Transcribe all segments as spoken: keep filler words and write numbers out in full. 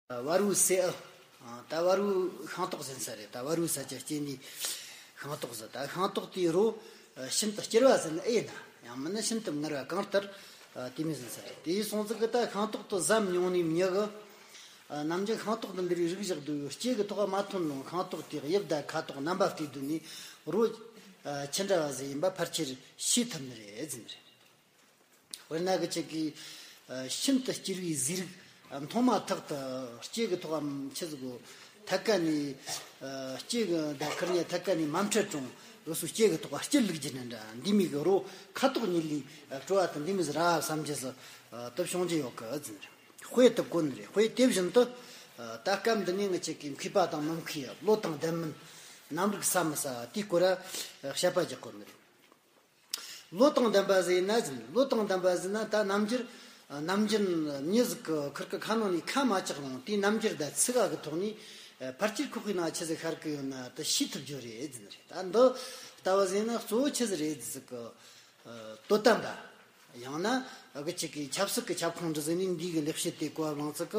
བར་བུའི་སྲས་ཨ། ད་བར་བུའི་ཤིང་ཏོག་ཟིན་ས་རེད། ད་བར་བུའི་ས་ཆ་སྐྱེས་ནི་ཤིང་ཏོག་ཟིན། ད་ཤིང་ཏོག་དེའི་རོ་ཤིན་ཏུ་སྐྱུར་བ་ཟིན་ཨེ་ན། ཡང་མིན་ན་ཤིན་ཏུ་མངར་བ་གང་ལྟར་དེ་མོ་ཟིན་ས་རེད། དེ་སོང་ཙི་གི་ད་ཤིང་ཏོག་དེ་ཟ་མྱོང་ནི་མྱི་གི། ནམ་རྒྱུན་ཤིང་ཏོག་དེ་འདི་རིགས་རིགས་བཞག་དུས་ལྕེ་གི་ཐོག་མ་ཐོན་ནོ། ཤིང་ཏོག་དེ་དབྱིབས་དང་ཁ་དོག་རྣམ་པ་བལྟས་དུས་ནི་རོ་ཅི་འདྲ་བ་ཟིག་ཡིན་པ་ཕལ་ཆེར་ཤེས་ཐུབ་ནི་རེད་ཟིན་རེད། དཔེར་ན་གི་ཅིག་གི་ཤིན་ཏུ་སྐྱུར་བའི་ཟས་རིགས་མཐོང་མ་ཐག་ཏུ་ལྕེ་གི་ཐོག་ཆི་ཟིག་གོ། ཐད་ཀ་ནས་ལྕེ་གི་ད་ཁུར་ཉལ་ཐད་ཀ་ནས་མ་འཕྲད་རུང་། འུ་སུ་ལྕེ་གི་ཐོག་སྐྱུར་ལུགས་ཀྱི་ནི་འདྲ་འདི་མིག་གི་རོ་ཁ་དོག་གཉིས་ལས་བྲོ་བ་དང་འདི་མི་ཟི་ར་བསམ་རྒྱུ་ཟི་དུ་བྱུང་རྒྱུ་ཡོད་གི་ཟིན་རེད། དཔེ་དུ་གོ་ནི་རེད། དཔེ་དེ་བཞིན་དུ་ད་སྐབས་འདི་ནས་ང་ཅིག་གི་མཁས་པ་དང་མི་མཁས། བློ་དང་ལྡན་མིན། རྣམ་རིག་ས་མི་ས་དེའི་སྐོར་བཤད་པ་རྒྱག་གོ་ནི་རེད། བློ་དང་ལྡན་པ་ཟེར་ན་ཟིན། བློ་དང་ལྡན་པ་ཟེར་ན་ད་ནམ་རྒྱུན་ནམ་རྒྱུན་མྱི་ཟིག་གི་ཁུར་གི་ཁ་ནང་ནས་ཁ་མ་བཅག་རུང་དེའི་རྣམ་འགྱུར་དང་ཚིག་ག་གི་ཐོག་ནས་ཕལ་ཆེར་ཁོ་གི་ནང་ཆི་ཟིག་ཤར་གི་ཡོད་ན་དེ་ཤེས་ཐུབ་རྒྱུ་རེད་ཟིན་རེད། ད་འདི་ལྟ་བུ་ཟེར་ན་གཙོ་བོ་ཆི་ཟིག་རེད་ཟིག་གི། དོ་དམ་པ། ཡང་ན་གི་ཅིག་གི་ཆབ་སྲིད་ཀྱི་ཁྱབ་ཁོངས་འདི་ཟིན་ནས་འདི་གི་ལེགས་བཤད་དེ་གོ་བ་བླངས་ཚིག་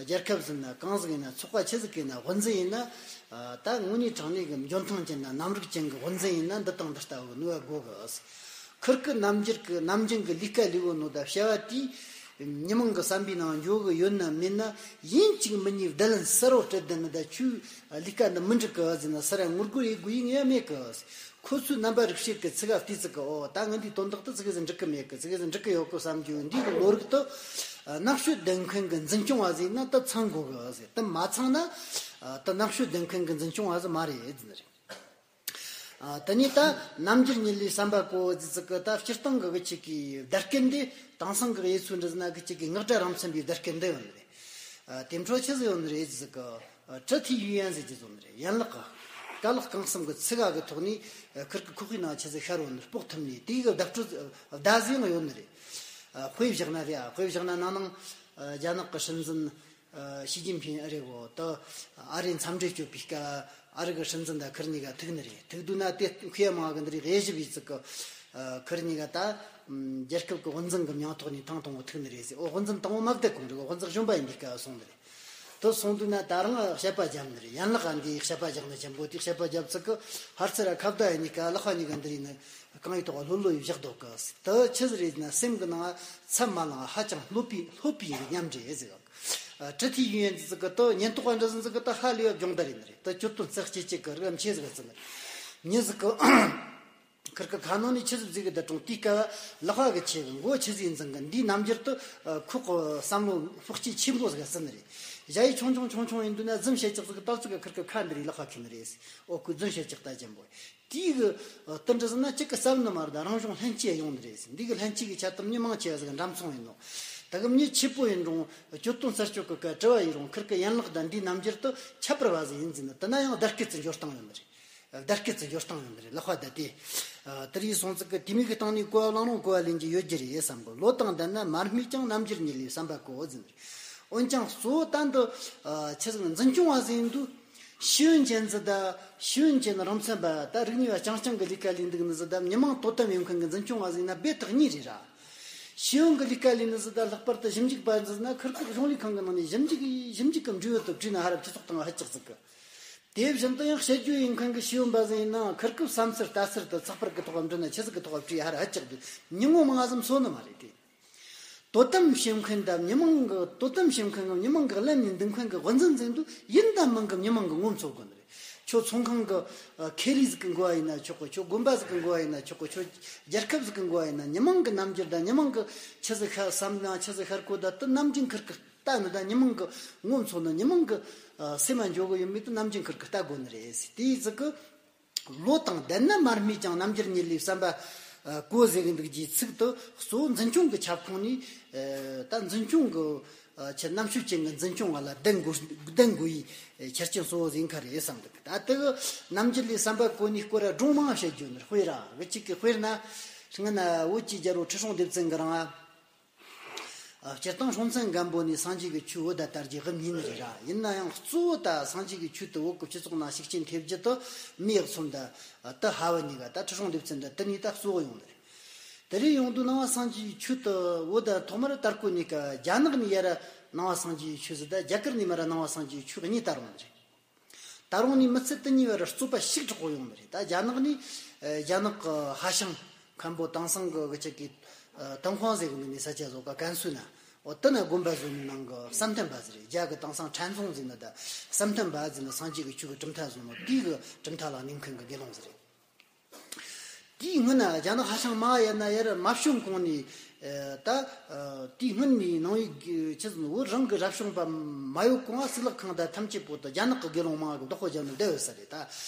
གི། རྒྱལ་ཁབ་ཟིན་ན་གང་ཟིག་ཡིན་ན། ཚོགས་པ་ཆི་ཟིག་ཡིན་ན། དབུ་འཛིན་ཡིན་ན། ད་དངོས་གནས་དྲང་གནས་ཀྱི་འཇོན་ཐང་ཅན་དང་རྣམ་རིག་ཅན་གྱི་དབུ་འཛིན་ཡིན་ན་འདི་དང་འདི་ལྟ་བུ་ནུས་པ་དགོས་གི། ཁུར་གི་རྣམ་འགྱུར་གི་རྣམ་འགྱུར་གི་ལས་ཀ་ལས་བོ་ནོ་ད་བྱ་བ་དེས་མྱི་མང་གི་བསམ་པའི་ནང་འཇོག་གི་ཡོད་ན་མེད་ན། ཡིན་གཅིག་མིན་གཉིས་བརྡ་ལན་གསལ་བོ་སྤྲད་བསྡད་ནི་ད་ཁྱོའི་ལས་ཀ་འདི་མི་འགྲིག་གི་ཟེར་ན་ས་ར་ངོ་རྒོལ་ཡེད་དགོས་ཡིན་ངེས་མེད་གི། ཁོ་ཚོའི་རྣམ་པ་རིག་བྱེད་ཀྱི་ཚིག་ག་བལྟས་ཚིག་གི། ཨོ་ད་ངི་འདིའི་དོན་དག་ཏུ་ཚིག་གི་ཟིག་འགྲིག་གི་མེད་གི། ཚིག་གི་ཟིག་འགྲིག་གི་ཡོད་གི་བསམ་རྒྱུ་འདིའི་གི་བློ་རིག་ཏུ། རྣམ་དཔྱོད་ལྡན་མཁན་གི་འཛིན་སྐྱོང་བ་ཟིག་ཡིན་ན་ད་ཚང་དགོས་གི་ཟེར། ད་མ་ཚང་ན་ད་རྣམ་དཔྱོད་ལྡན་མཁན་གི་འཛིན་སྐྱོང་བ་ཟིག་མ་རེད་ཟེར་ནི་རེད། ད་ནི་ད་རྣམ་འགྱུར་གཉིས་ལས་བསམ་པ་གོ་ཟིག་ཟིག་གི་ད་སྤྱིར་བཏང་གི་གི་ཅིག་གི་བརྡ་སྐད་འདི་དེང་སང་གི་དབྱེ་ཚུལ་འདྲ་ཟིན་ན་གི་ཅིག་གི་ངག་སྒྲ་རང་མཚན་པའི་བརྡ་སྐད་འདི་ཡོད་ནི་རེད། དེ་འཕྲོ་ཆི་ཟིག་ཡོད་ནི་རེད་ཟིག་གི། 肢体语言 ཟེར་གྱི་ཟོ་ནི་རེད། ཡན་ལག་གི་ཀ་ལག་རྐང་གསུམ་གི་ཚིག་ག་གི་ཐོག་ནས་ཁུར་གི་ཁོག་པའི་ནང་ཆི་ཟིག་ཤར་ཡོད་ནི་རེད། དཔོག་ཐུབ་ནི་དེ་གི་བརྡ་སྤྲོད་བརྡ་ཟིག་ཡང་ཡོད་ནི་རེད། དཔེ་བཞག་ན་རེད། ཨ་དཔེ་བཞག་ན་ནང་ནང་རྒྱ་ནག་གི་སྲིད་འཛིན་ཞི་ཅིན་ཕིང་ཨ་རེ་གོ་ད་ཨ་རིའི་འཚམས་འདྲི་སྐྱོད་པའི་སྐབས་ཨ་རི་གི་སྲིད་འཛིན་དང་ཁུར་གཉིས་ཀ་ཐུག་ནི་རེད། ཐུག་དུས་ན་དེ་མཁས་མང་གི་འདི་རིགས་དབྱེ་ཞིབ་ཡིས་ཚིག་གི། ཁུར་གཉིས་ཀ་ད་རྒྱལ་ཁབ་ཀྱི་དབུ་འཛིན་གྱི་མྱིང་ཐོག་ནས་ཐེངས་དང་པོ་ཐུག་ནི་རེད་ཟེར། ཨོ་དབུ་འཛིན་དང་པོ་མ་བསྡད་གོང་རེད། དབུ་འཛིན་གཞོན་པ་ཡིན་དུས་སྐབས་སོང་ནི་རེད། དེ་སོང་དུས་ན་ད་རང་བཤད་པ་རྒྱབ་ནི་རེད། ཡན་ལག་འདིའི་བཤད་པ་རྒྱག་ནི་ཅན་པོ་དེ་བཤད་པ་རྒྱབ་ཚིག་གི་ཧར་ཚུར་ར་ཁ་བརྡ་ཡིན་ནི་ཀ་ལག་པ་གཉིས་ཀ་འདི་རིགས་ནི་རྐང་བའི་ཐོག་ལྷོད་ལྷོད་ཡི་བཞག་འདུག་གི། དེ་ཆི་ཟིག་རེད་ན་སེམས་ཀྱི་ནང་ཚབ་མ་ལངས། ཧ་ཅང་ལྷོད་པའི་ལྷོད་པའི་མཉམ་འདྲེས་ཟིག 肢体语言 ཟིག་གི་དེ་ཉེན་རྟོག་པ་འདྲ་ཟིག་ཟིག་གི་དེ་ཧ་ལས་པ་སྦྱོང་བརྡར་ཡིན་ནི་རེད། དེ་གྱོད་དོན་རྩེག་སྐྱེ་སྐྱེ་གི་རིགས་ཆེ་ཟིག་ཟིན་ནི་རེད། མྱི་ཟིག་གི་ཁུར་གི་ཁ་ནང་ནས་ཆི་ཟིག་ཟིག་གི་ད་དྲུང་དེའི་སྐབས་ལག་པ་གི་ཆེ་གི་མགོ་ཆི་ཟིག་འཛིན་གི། འདིའི་རྣམ་འགྱུར་དུ་ཁོག་གི་བསམ་བློ་ཕོག་སྐྱེད་ཆེན་པོ་ཟིག་ཟིན་ནི་རེད། གཞལ་ཡས་ཆུང་ཆུང་ཆུང་ཆུང་ཡིན་དུས་ན་རྫུན་བཤད་ཅིག་ཟིག་གི་ཏག་ཙིག་གི་ཁུར་གི་ཁ་འདི་རིགས་ལག་པ་ཁེལ་ནི་རེད། ཨོ་ཁོས་རྫུན་བཤད་ཅིག་ལྟ་ཅན་པོ། དེའི་གི་དེ་འདྲ་ཟིན་ན་གཅིག་གི་བསམ་ནི་མ་རེད། ད་རང་བྱུང་ལྷན་སྐྱེས་ཡོང་ནི་རེད། འདི་གི་ལྷན་སྐྱེས་གི་ཆ་དུ་མྱི་མང་ཆེ་བ་ཟིག་འགྲམ་ཚོང་ཡིན་ནོ། ད་གི་མྱི་ཆེ་པོ་ཡིན་རུང་གྱོད་དོན་རྩད་གཅོད་གི་སྐབས་དྲི་བ་ཡིན་རུང་ཁུར་གི་ཡན་ལག་དང་འདིའི་རྣམ་འགྱུར་དུ་ཁྱད་པར་བ་ཟིག་ཡིན་ཟིན་ན་དེ་ན་ཡང་བརྡ་སྐད་ཀྱི་འཇོར་སྟངས་ཡོད་ནི་རེད། བརྡ་སྐད་ཀྱི་འཇོར་སྟངས་ཡོད་ནི་རེད། ལག་པ་བརྡ་སྟེ། དེ་རིགས་སོང་ཙིག་གི་དེ་མོ་གི་སྟེང་ནས་གོ་བ་བླངས་རུང་གོ་བ་ལེན་རྒྱུ་ཡོད་རྒྱུ་རེད་བསམ་གི། བློ་དང་ལྡན་ན་མ་སྨྲས་ཀྱང་རྣམ་འགྱུར་གཉིས་ལས་བསམ་པ་གོ་ཟིན་ནི་རེད། འོན་ཀྱང་གཙོ་བོ་ད་འདི་ཆི་ཟིག་འཛིན་སྐྱོང་བ་ཟིག་ཡིན་དུས། ཤེས་ཡོན་ཅན་ཟིག་དང་ཤེས་ཡོན་ཅན་རང་མཚན་པ་ད་རིག་གནས་པ་རྐྱང་རྐྱང་གི་ལས་ཀ་ལས་འདུག་ནི་ཟིག་དང་མྱི་མང་དོ་དམ་ཡོད་མཁན་གྱི་འཛིན་སྐྱོང་བ་ཟིག་ཡིན་ན་སྦས་ཐག་ཉེ་རེད་ར། ཤེས་ཡོན་གྱི་ལས་ཀ་ལས་ནི་ཟིག་དང་ལྷག་པར་དུ་ཞིབ་འཇུག་པ་ཟིག་ན་ཁུར་ཁུར་གཞུང་ལས་ཁང་གི་ནང་ནས་ཞིབ་འཇུག་ཞིབ་འཇུག་གི་འབྲས་བུ་དེ་བྲིས་ན་ཧ་ར་སྤྱི་ཚོགས་སྟེང་ཧ་ཅག་ཟིག་གི། དེ་བཞིན་དུ་ཡང་དཔྱད་བརྗོད་ཡོད་མཁན་གྱི་ཤེས་ཡོན་པ་ཟིག་ཡིན་ནའང་ཁུར་ཁུར་བསམ་ཚུལ་ལྟ་ཚུལ་དེ་ཚགས་པར་གྱི་ཐོག་འབྲི་ན་ཆི་ཟིག་གི་ཐོག་བྲིས་ཧ་ར་ཧ་ཅག་དེ་མྱི་ངོ་མང་ཟིག་འཚོ་ནི་མ་རེད་དེ། དོ་དམ་བྱེད་མཁན་དང་མྱི་མང་གི་དོ་དམ་བྱེད་མཁན་གི་མྱི་མང་གི་ཀླད་ནས་འདུག་མཁན་གི་དབུ་འཛིན་ཟིག་འདུག་ཡིན་དང་མིན་གི་མྱི་མང་གི་ངོ་འཚོ་དགོས་ནི་རེད། ཁྱོད་ཚོང་ཁང་གི་ཨ་ཁེ་ལས་ཟིག་གི་འགོ་བ་ཡིན་ན་ཆོག་གི། ཁྱོད་དགོན་པ་ཟིག་གི་འགོ་བ་ཡིན་ན་ཆོག་གི། ཁྱོད་རྒྱལ་ཁབ་ཟིག་གི་འགོ་བ་ཡིན་ན། མྱི་མང་གི་རྣམ་འགྱུར་དང་མྱི་མང་གི་ཆི་ཟིག་ཤ་བསམ་ན་ཆི་ཟིག་ཤར་གོ་ད་དེ་ནམ་རྒྱུན་ཁུར་གི་ལྟ་ནི་དང་མྱི་མང་གི་ངོ་འཚོ་ནི་མྱི་མང་གི་ཨ་སེམས་མ་འཇོག་གི་ཡོད་མེད་དེ་ནམ་རྒྱུན་ཁུར་གི་ལྟ་དགོས་ནི་རེད། དེའི་ཟིག་གི་བློ་དང་ལྡན་ན་མ་སྨྲས་ཀྱང་རྣམ་འགྱུར་གཉིས་ལས་བསམ་པ་གོ་ཟེར་གི་འདུག་རྒྱུའི་ཚིག་དེ་གཙོ་བོ་འཛིན་སྐྱོང་གི་ཁྱབ་ཁོངས་ནས། ད་འཛིན་སྐྱོང་གི་ཆེད་རྣམ་དཔྱོད་ཅན་གྱི་འཛིན་སྐྱོང་བ་ལ་ལྡན་དགོས་ལྡན་དགོས་པའི་ཆ་རྐྱེན་གཙོ་བོ་ཟིག་ཁ་རེད་བསམ་འདུག་ད་དེ་གི་རྣམ་འགྱུར་ལས་བསམ་པ་གོ་ནི་སྐོར་ར་སྒྲུང་མང་བཤད་རྒྱུ་ནི་དཔེར་ར་གི་གཅིག་གི་དཔེར་ན། སྔ་ན་བོད་ཀྱི་རྒྱལ་པོ་ཁྲི་སྲོང་ལྡེ་བཙན་གྱི་རིང་། སྤྱིར་བཏང་སྲོང་བཙན་སྒམ་པོ་ནས་སངས་རྒྱས་ཀྱི་ཆོས་བོད་ད་དར་རྒྱས་དབུ་བརྙེས་ནི་རེད་ར། ཡིན་ན་ཡང་གཙོ་བོ་ད་སངས་རྒྱས་ཀྱི་ཆོས་དེ་བོད་ཀྱི་སྤྱི་ཚོགས་ནང་ཤུགས་རྐྱེན་ཐེབས་རྒྱུ་དེ་མེས་ཡག་ཚོམ་ད་ད་ཧ་བ་གཉིས་ཀ་ད་ཁྲི་སྲོང་ལྡེ་བཙན་ད་དེ་གཉིས་ད་གཙོ་བོ་ཡོང་ནི་རེད། དེ་རིང་ཡོང་དུས་ནང་བ་སངས་རྒྱས་ཀྱི་ཆོས་དེ་བོད་ད་ཐོག་མར་དར་གོ་ནི་ཀ་རྒྱ་ནག་ནས་ཡར་ ནང་པ་སངས་རྒྱས་ཀྱི་ཆོས་ཟེར། ད་རྒྱ་གར་ནས་མར་ནང་པ་སངས་རྒྱས་ཀྱི་ཆོས་གཉིས་དར་འོང་རེད། ད་རུང་ནི་མི་ཚེ་དེ་གཉིས་བར་རྩོད་པ་ཞིག་གྲགས་པོ་ཡོང་ནི་རེད། ད་རྒྱ་ནག་ནི་ཨ་རྒྱ་ནག་གི་ཧྭ་ཤང་མཁན་པོ་དེང་སང་གི་གི་ཅིག་གི་ཨ་ཏུན་ཧོང་ཟེར་གི་ནི་ས་ཆ་བཟོ་ག་ཀན་སུའུ་ན། འོ་དེ་ན་དགོན་པ་བཟོ་ནི་ནང་གི་བསམ་གཏན་པ་ཟེར་རེད། རྒྱ་གི་དེང་སང་ཁྲན་ཙུང་ཟེར་ནི། ད་བསམ་གཏན་པ་ཟེར་ནི་སངས་རྒྱས་ཀྱི་ཆོས་ཀྱི་གྲུབ་མཐའ་བཟོ་ནི་དེའི་གི་གྲུབ་མཐའ་ལ་གནས་མཁན་གི་དགེ་སློང་ཟེར་རེད། དེའི་སྔོན་ན་རྒྱ་ནག་ཧྭ་ཤང་མ་ཧཱ་ཡ་ན་ཡར་མ་བྱོན་གོང་ནས་ཨ་ད་ཨ་དེའི་སྔོན་ནས་ནང་པའི་ཆི་ཟེར་ནོ། བོད་རང་གི་རབ་བྱུང་པ་མ་ཡོད་གོང་ང་གཙུག་ལག་ཁང་དང་ཐམས་ཅད་པོ་དུ་རྒྱ་ནག་གི་དགེ་སློང་མང་གི་བདག་པོ་རྒྱབ་ནས་བསྡད་ཡོད་ས་རེད། ད་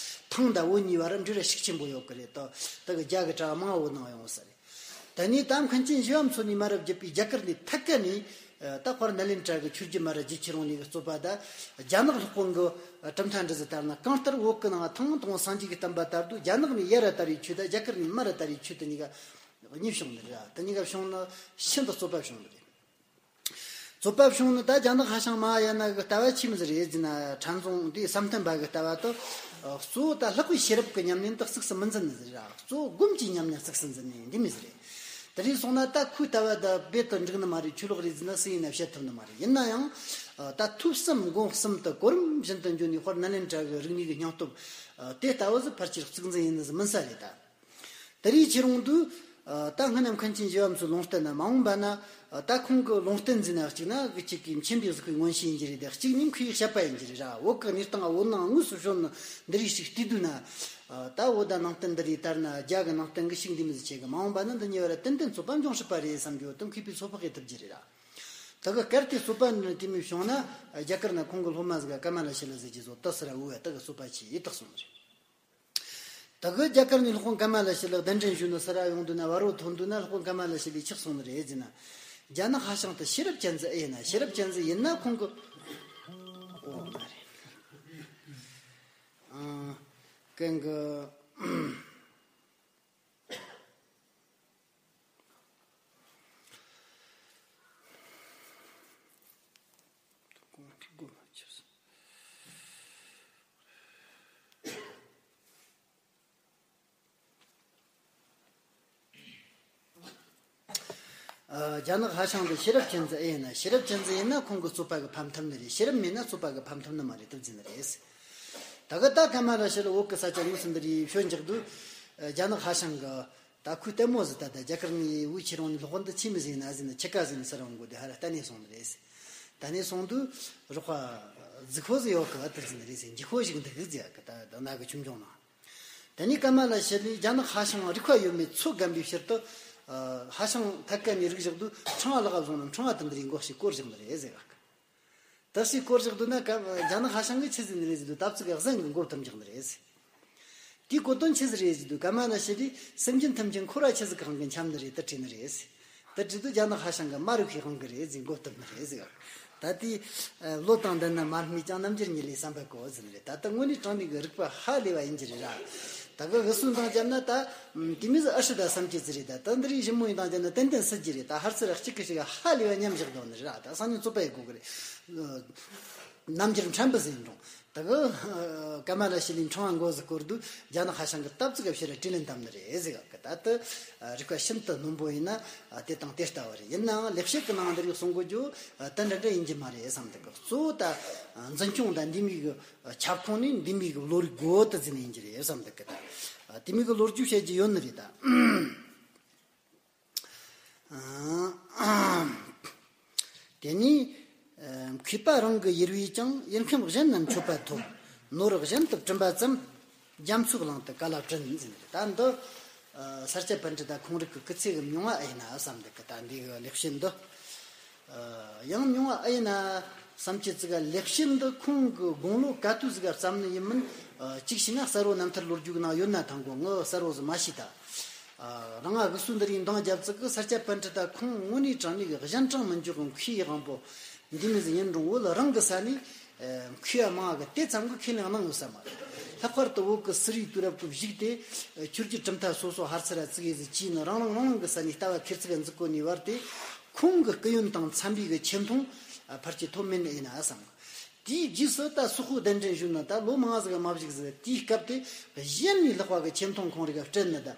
ཐང་དང་བོད་གཉིས་བར་འབྲེལ་བ་ཤུགས་ཆེན་པོ་ཡོད་གི་རེད། ད་ད་གི་རྒྱ་གི་གྲྭ་བ་མང་བོ་ནང་ཡོང་ས་རེད། ད་ནི་ད་མཁན་ཆེན་ཞི་བ་མཚོ་ནས་མར་བརྒྱུད་པའི་རྒྱ་གར་ནས་ཐད་ཀ་ནས་ད་དཔལ་ནཱ་ལེནྡྲ་གི་ཆོས་བརྒྱུད་མར་རྒྱུད་ཁྱེར་ཡོང་ནས་གི་རྩོད་པ། ད་རྒྱ་ནག་སློབ་དཔོན་གི་གྲུབ་མཐའ་འདྲ་ཟིག་ལྟར་ན། གང་ལྟར་བོད་གི་ནང་ཐང་དང་སངས་རྒྱས་ཀྱི་བསྟན་པ་དར་དུས་རྒྱ་ནག་ནས་ཡར་དར་བའི་ཆོས་དང་རྒྱ་གར་ནས་མར་དར་བའི་ཆོས་དེ་གཉིས་ཀ་གཉིས་བྱུང་ནི་རེད། དེ་གཉིས་ཀ་བྱུང་ནི་ཤིན་ཏུ་རྩོད་པ་བྱུང་ནི་རེད། རྩོད་པ་བྱུང་ནི་ད་རྒྱ་ནག་ཧྭ་ཤང་མ་ཧཱ་ཡ་ན་གི་ལྟ་བ་ཆི་མོ་ཟིག་རེད་ཟེར་ན། ཁྲན་ཙུང་དེ་བསམ་གཏན་པ་གི་ལྟ་བ་དེ་གཙོ་བོ་ད་ལྷག་པའི་ཤེས་རབ་ཀྱི་ཉམས་ལེན་དེ་གཙིགས་སུ་མི་འཛིན་ནི་ཟིག་ར། གཙོ་བོ་སྒོམ་གྱི་ཉམས་ལེན་གཙིགས་སུ་འཛིན་ནི་འདི་མོ་ཟིག་རེད། དེ་རིང་སོང་ན་ད་ཁོའི་ལྟ་བ་ད་རྦད་དུ་འགྲིག་ནི་མ་རེད། ཆོས་ལོག་རེད་ཟེར་ན་སུ་ཡིན་ན་བཤད་ཐུབ་ནི་མ་རེད། ཡིན་ན་ཡང་ད་ཐོས་བསམ་སྒོམ་གསུམ་དུ་གོ་རིམ་བཞིན་དུ་འགྱོ་ནས་དཔལ་ནཱ་ལེནྡྲ་གི་རིག་གནས་ཀྱི་སྙིང་སྟོབས་དེ་ལྟ་བུ་ཟིག་ཕལ་ཆེར་གཙིགས་འཛིན་ཡེད་ནི་ཟིག་མིན་ས་རེད་ད། དེ་རིང་ཁྱེར་ཡོང་དུས་ད་སྔོན་ན་མཁན་ཆེན་ཞི་བ་མཚོའི་ལུང་བསྟན་ན་མ་འོངས་པ་ན་ད་ཁོང་གི་ལུང་བསྟན་ཟེར་ན་གཅིག་ན་གི་གཅིག་གི་མཁྱེན་པའི་གཟུགས་པོའི་མངོན་ཤེས་ཡིན་གྱི་རེད། ད་གཅིག་ནི་མཁས་པའི་བཤད་པ་ཡིན་གྱི་རེད་ར། བོད་ཀྱི་གནས་སྟངས་བོད་ནང་དངོས་སུ་བྱུང་ནི་འདི་རིགས་ཤིག་བལྟས་དུས་ན། ད་བོད་ད་ནང་བསྟན་འདི་རིགས་ལྟར་ན་རྒྱ་གི་ནང་བསྟན་གི་ཤུགས་འདི་མོ་ཟིག་ཆེ་གི། མ་འོངས་པ་ན་འདི་གཉིས་བར་ཏན་ཏན་རྩོད་པ་འབྱུང་སྲིད་པ་རེད་བསམ་རྒྱུ་དེ་མཁས་པའི་ཚོད་དཔག་ཡེད་ཐུབ་ཀྱི་རེད་ར། ད་གི་གལ་ཏེ་རྩོད་པ་འདི་མོ་བྱུང་ན་རྒྱ་གར་ན་ཁོང་གི་སློབ་མ་ཟིག་ག་ཀ་མ་ལ་ཤཱི་ལ་ཟེར་གྱི་བཟོ་ལྟ་ཟེར་ར། འུ་བ་ད་གི་རྩོད་པ་ཆེ་ཡེད་ཐག་སོང་ནི་རེད། ད་གི་རྒྱ་གར་ནས་སློབ་དཔོན་ཀ་མ་ལ་ཤཱི་ལ་གདན་འདྲེན་ཞུས་ནས་སུ་ར་ཡོང་དུས་ན། བར་བོ་ཐོན་དུས་ན་སློབ་དཔོན་ཀ་མ་ལ་ཤཱི་ལས་ཆི་གསུངས་ནི་རེད་ཟེར་ན། རྒྱ་ནག་ཧྭ་ཤང་དེ་ཤེས་རབ་ཅན་ཟིག་ཨེ་ཡིན་ན། ཤེས་རབ་ཅན་ཟིག་ཡིན་ན་ཁོང་གི་ཨོ་མ་རེད། ཨ་གན་གི། ཨ་རྒྱ་ནག་ཧྭ་ཤང་དེ་ཤེས་རབ་ཅན་ཟིག་ཨེ་ཡིན་ན། ཤེས་རབ་ཅན་ཟིག་ཡིན་ན་ཁོང་གི་རྩོད་པ་གི་ཕམ་ཐུབ་ནི་རེད། ཤེས་རབ་མེད་ན་རྩོད་པ་གི་ཕམ་ཐུབ་ནི་མ་རེད་དེ་ཟེར་ནི་རེད། ད་གི་ད་ཀ་མ་ལ་ཤཱི་ལ་བོད་གི་ས་ཆ་དངོས་སུ་འདི་རིགས་བྱོན་འཇགས་དུས། ཨ་རྒྱ་ནག་ཧྭ་ཤང་གི་ད་ཁོའི་ལྟད་མོ་ཟིག་ད་ད་རྒྱ་གར་ནས་བོད་ཁྱེར་ཡོང་ནས་སློབ་དཔོན་འདི་ཆི་མོ་ཟིག་ཡིན་ན་ཟེར་ནས་ཁྱི་ཀ་ཟེར་ནས་སུ་ར་འོང་གོ་དེ་ཧ་ར་ལྟ་ནས་སོང་ནི་རེད། ད་ནས་སོང་དུས་རོགས་པ་རྫིག་པོ་ཟིག་ཡོད་གི་ཨ་དེ་ཟེར་ནི་རེད་ཟེར། འཇིགས་པོ་ཞིག་འདུག་ཟེར་གི་ད་ད་ན་གི་ཆུང་ཆུང་ན། དེ་ནས་ཀ་མ་ལ་ཤཱི་ལས་རྒྱ་ནག་ཧྭ་ཤང་རིག་པ་ཡོད་མེད་ཚོད་བགམ་པའི་ཕྱིར་དུ། ཨ་ཧྭ་ཤང་ཐད་ཀ་ནས་རིག་བཞག་དུས་ཕྲེང་བ་ལག་བཟུང་ནས་ཕྲེང་བ་དེ་འདི་རིགས་མགོ་ཞིག་བསྐོར་བཞག་ནི་རེད་ཟེར་གི། ད་ཞིག་བསྐོར་བཞག་དུས་ན་ཀ་རྒྱ་ནག་ཧྭ་ཤང་གིས་ཆི་ཟེར་ནི་རེད་ཟེར་དུས། ད་ཙིག་གི་གཟན་གི་མགོ་བཏུམ་བཞག་ནི་རེད་ཟེར། དེའི་གོ་དོན་ཆི་ཟིག་རེད་ཟེར་དུས། ཀ་མ་ལ་ཤཱི་ལས་སེམས་ཅན་ཐམས་ཅད་འཁོར་བ་ཆི་ཟིག་གི་དབང་གིས་འཁྱམས་ནི་རེད་དེ་དྲིས་ནི་རེད་ཟེར། དེ་དྲིས་དུས་རྒྱ་ནག་ཧྭ་ཤང་གིས་མ་རིག་པའི་དབང་གིས་རེད་ཟེར་མགོ་བཏུམ་ནི་རེད་ཟེར་གི། ད་དེ་ཨ་བློ་དང་ལྡན་ན་མ་སྨྲས་ཀྱང་། རྣམ་འགྱུར་ཉིད་ལས་བསམ་པ་གོ་ཟེར་ནི་རེད། ད་ལྟ་དངོས་གནས་དྲང་གནས་ཀྱི་རིག་པ་ཧ་ལས་པ་ཡིན་གྱི་རེད་ར། ད་གི་འུ་སུའི་འདང་བརྒྱབ་ན་ད་དེ་མོ་ཟིག་ཨ་ཧྲི་ད་བསམ་རྒྱུ་ཟིག་རེད། ད་ད་འདི་རིགས་ཞིབ་མོའི་འདང་བརྒྱབ་ན་ཏན་ཏན་སྲིད་ཀྱི་རེད། ད་ཧར་ཚུར་གཅིག་གིས་གཅིག་ཧ་ལས་པ་མཉམ་བཞག་འདུག་ནི་རེད་ར། ད་སང་ཉིན་རྩོད་པ་ཡེད་དགོ་གི་རེད། རྣམ་འགྱུར་ཕྲན་བུ་ཟིག་ཡིན་རུང་། ད་གི་ཀ་མ་ལ་ཤཱི་ལས་ཕྲེང་བ་མགོ་ཟིག་བསྐོར་དུས་རྒྱ་ནག་ཧྭ་ཤང་གིས་ད་ཙིག་གི་ཕྱིར་དྲིས་ལན་བཏབ་ནི་རེད་ཟེར་གི། ད་དེ་རིག་པ་ཤིན་ཏུ་རྣོན་པོ་ཡིན་ན་དེ་དང་དེ་ལྟ་བུ་རེད། ཡིན་ནའང་ལེགས་བཤད་ཀྱི་ནང་འདི་རིགས་གསུང་གོ་རྒྱུ་ད་འདྲ་འདྲ་ཡིན་གྱི་མ་རེད་བསམ་འདུག་གི། གཙོ་བོ་ད་འཛིན་སྐྱོང་དང་འདི་མོ་གི་ཁྱབ་ཁོངས་ནི་འདི་མོ་གི་བློ་རིག་དགོས་དེ་ཟིག་ཡིན་གྱི་རེད་བསམ་འདུག་གི། ད་དེ་མོ་གི་ལོ་རྒྱུས་བཤད་རྒྱུ་ཡོད་ནི་རེད་ད། དེ་ནས་མཁས་པ་རང་གི་ཡུར་བས་ཀྱང་། ཡུལ་ཁམས་གཞན་ན་མཆོད་པ་ཐོབ། ནོར་གཞན་དུ་བསྐྲུན་པ་ཙམ། རྒྱ་མཚོའི་གླིང་དུ་ག་ལ་བྲིན་ཟེར་ནི་རེད། ད་འདི་ས་སྐྱ་པཎྜི་ཏ་ཁོང་རང་གི་སྐུ་ཚེ་གི་མྱོང་བ་ཨེ་ཡིན་ན་བསམ་འདུག་གི། ད་འདི་གི་ལེགས་བཤད་འདི། ཡང་མྱོང་བ་ཨེ་ཡིན་ན་བསམ་གྱི་ཙིག་ག། ལེགས་བཤད་འདི་ཁོང་གི་དགུང་ལོ་ག་དུས་ཟིག་ག་བརྩམས་ནི་ཡིན་མིན། གཅིག་བྱས་ན་གསར་བུ་རྣམ་ཐར་ལོ་རྒྱུས་ནང་ཡོད་ན་ཐང་གོ། ངའི་གསར་བུ་ཟིག་མ་ཤེས་ད། རང་ང་འུ་སུ་འདི་རིགས་འདང་རྒྱབ་ཙིག་གི། ས་སྐྱ་པཎྜི་ཏ་ཁོང་དངོས་གནས་དྲང་གནས་གི་གཞན་དྲིང་མི་འཇོག་གི་མཁས་དབང་པོ་འདི་མོ་ཟིག་ཡིན་རུང་། བོད་རང་གི་ས་ནས་མཁས་པ་མང་གི་དེ་ཙམ་གི་ཁས་ལེན་གནང་ཡོད་ས་མ་རེད། ལྷག་པར་དུ་བོད་གི་སི་རི་དུས་རབས་གི་གཞུག་དེ་ཆོས་བརྒྱུད་གྲུབ་མཐའ་སོ་སོ་ཧར་ཚུར་ར་ཙིག་གེ་ཟིག་བྱས་ནས་རང་རང་རང་རང་གི་ས་ནས་ལྟ་བ་ཁེར་ཚུགས་འཛུགས་གོ་ནས་བར་དེ། ཁོང་གི་སྐུ་ཡོན་དང་འཚམ་པའི་གི་ཆེ་མཐོང་ཕལ་ཆེར་ཐོབ་མེད་ནི་ཡིན་ན་བསམ། དེའི་རྗེས་སུ་ད་སོག་པོ་གདན་འདྲེན་ཞུས་ན་ད་ལོ་མང་ཟིག་མ་བཞུགས་ཟིག། དེའི་སྐབས་དེ་གཞན་ནས་ལྷག་པ་གི་ཆེ་མཐོང་ཁོང་རང་གིས་སྤྲད་ནི་ད།